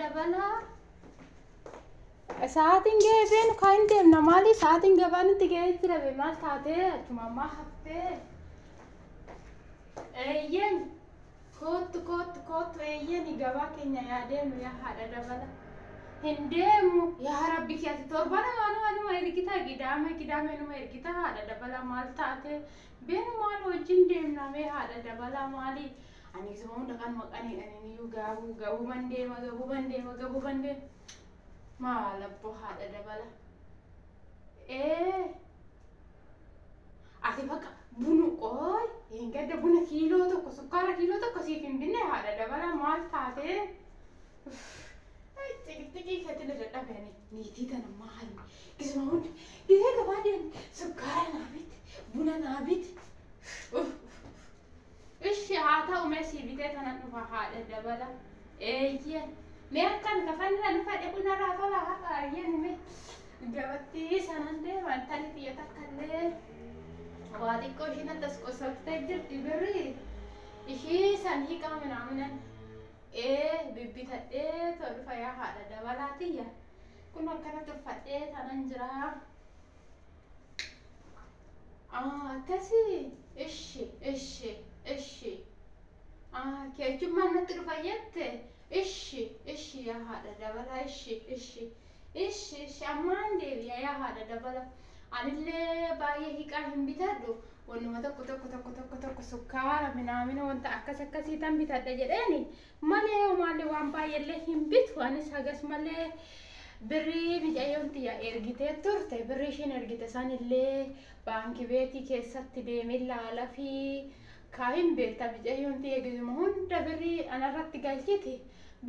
Dabalaa. Sa'aatiin ga'ee beenu kaa hin deemna maali sa'aatiin gabaan itti ga'ee jira be maal taatee achuma ammaa haftee. Eeyyeen koottu koottu koottu eeyyeen gabaa keenya yaa deemnu yaa haadha dabala. Hin deemu yaa rabbi kiyyaati torban amaanuma numa ergita gidaame gidaame numa ergita haadha dabala maal taate beenu maal wajjin deemna mee haadha dabala maali. Ani gisuma hunda kan maqanii dhaniiniyyuu gaabuu gabuuman deema gabuuman deema gabuuman deema. Maal abboo haadha dabala. Ee ati bakka bunu qooy hin gadda buna kiiloo tokko sukkaara kiiloo tokko siif hin binne haadha dabala maal taate. Xixiqqii keetti na dadhabeen niitii tana maali gisuma hundi gisee gabaa deemne sukkaara naa biti buna naa biti. Ishi haa ta'u mee sii bitee tanan dhufa haadha dabala. Eeyyee mee akkan kafanirra nu fadhe bunarraa tola haqa eeyyeen mee gabattii sanan deema intalli xiyya takka illee waa xiqqoo ishiin akkas qosaltee jirti birrii ishii san hiikaa minaaminan ee bibbitadhee too dhufa yaa haadha dabalaa tiyya kun akkanatti uffadhee tanan jira. Akkasii ishi ishi ishi keechummaan natti dhufa jette ishi ishi yaa haadha dabalaa ishi ishi ishi ishi ammaan deebi'a yaa haadha dabala. Anillee baay'ee hiiqaa hin bitadhu wannuma tokko tokko tokko tokko tokko sukkaara minaamina wanta akkas akkasii tan bitadha jedheeni malee homaallee waan baay'eellee hin bitu anis hagas malee birrii micayyoon tiyya ergitee turte birrii ishiin ergite sanillee baankii beetii keessatti deemee laala fi kaahin beekta micayyoon tiyya gizuma hunda birrii anarratti galchiti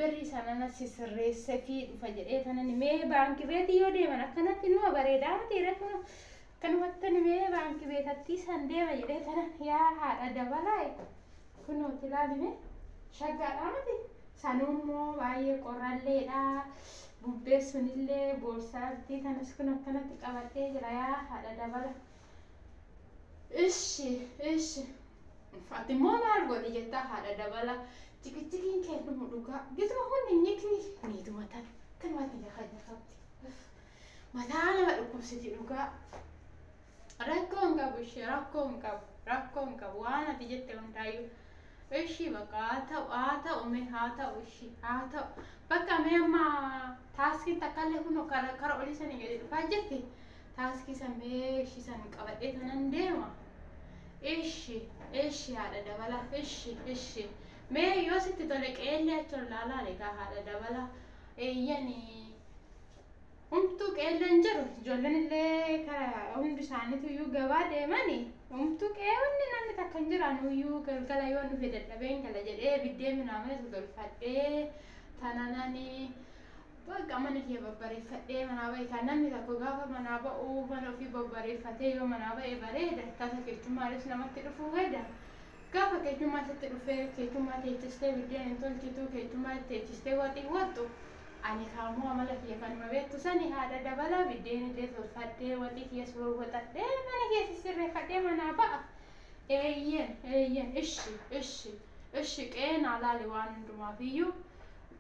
birrii sana na sisirreesse fi dhufa jedhee tanan mee baankii beetii yoo deeman akkanatti numa bareedaa miti reefu akkanumatti mee baankii beetattii san deema jedhee tanan yaa haadha dabalaa kunuuti ilaalime shaggaadhaa miti sanuummoo baay'ee qorralleedha. Bubbee sunillee boorsaatti kanas kun akkanatti qabadhee jira yaa haadha dabala. Ishi ishi ati immoo maal godhi jettaa haadha dabala ciqiciqiin kee dhumu dhugaa gisuma hundi nyikni niituma tan kanumatti jaha jahatti mataa nama dhukkubsiti dhugaa. Rakkoo hin qabu ishee rakkoo hin qabu rakkoo hin qabu waan ati jette hundaayyuu. Ishi bakka haa ta'u haa ta'u mee haa ta'u ishi haa ta'u bakka mee amma taaskiin takkallee kun kara olii sanii gadi dhufaa jirti taaskii san mee ishi san qabadhee tanan deema. Ishi ishi haadha dabala ishi ishi mee yoo sitti tole qeellee achi ol laalaa egaa haadha dabala eeyyanii humtuu qeelleen jiru ijoolleen illee kara hundi isaaniitu iyyuu gabaa deemanii humtuu qeewwanni namni takka hin jiran iyyuu galgala yoo nufe dadhabeen gala jedhee biddeen minaamina tolfadhee tanananii bakka mana kee babbareeffadhee manaa ba'e kan namni tokko gaafa manaa ba'u mana ofii babbareeffatee yoo manaa ba'e bareeda tasa keechummaanis namatti dhufuu fedha. Gaafa keechummaa sitti dhufee keechummaa teechistee biddeen hin tolchitu keechummaa teechistee waxii waxxu ani kaammoo amala kiyya kanuma beektu sani haadha dabala biddeen illee tolfadhee waxii kiyya soowwaxadhee mana keessa sirreeffadhee manaa ba'a. Eeyyeen eeyyeen ishi ishi ishi qeenaa laali waan hundumaaf iyyuu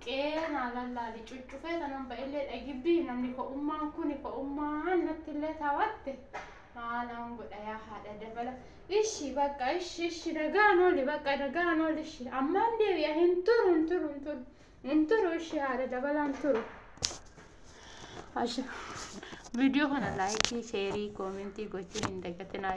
qeenaa lallaali cuccufee tanan ba'ellee dhagibbii namni ko'ummaan kuni ko'ummaan natti illee tawatte maalaan godha yaa haadha dabala. Ishi bakka ishi ishi nagaan ooli bakka nagaan ooli ishi ammaan deebi'a hin turu hin turu hin turu hin turu ishi haadha dabalaan turu. Viidiyoo kana laayikii, sheerii, koomentii gochuu hin dagatinaa.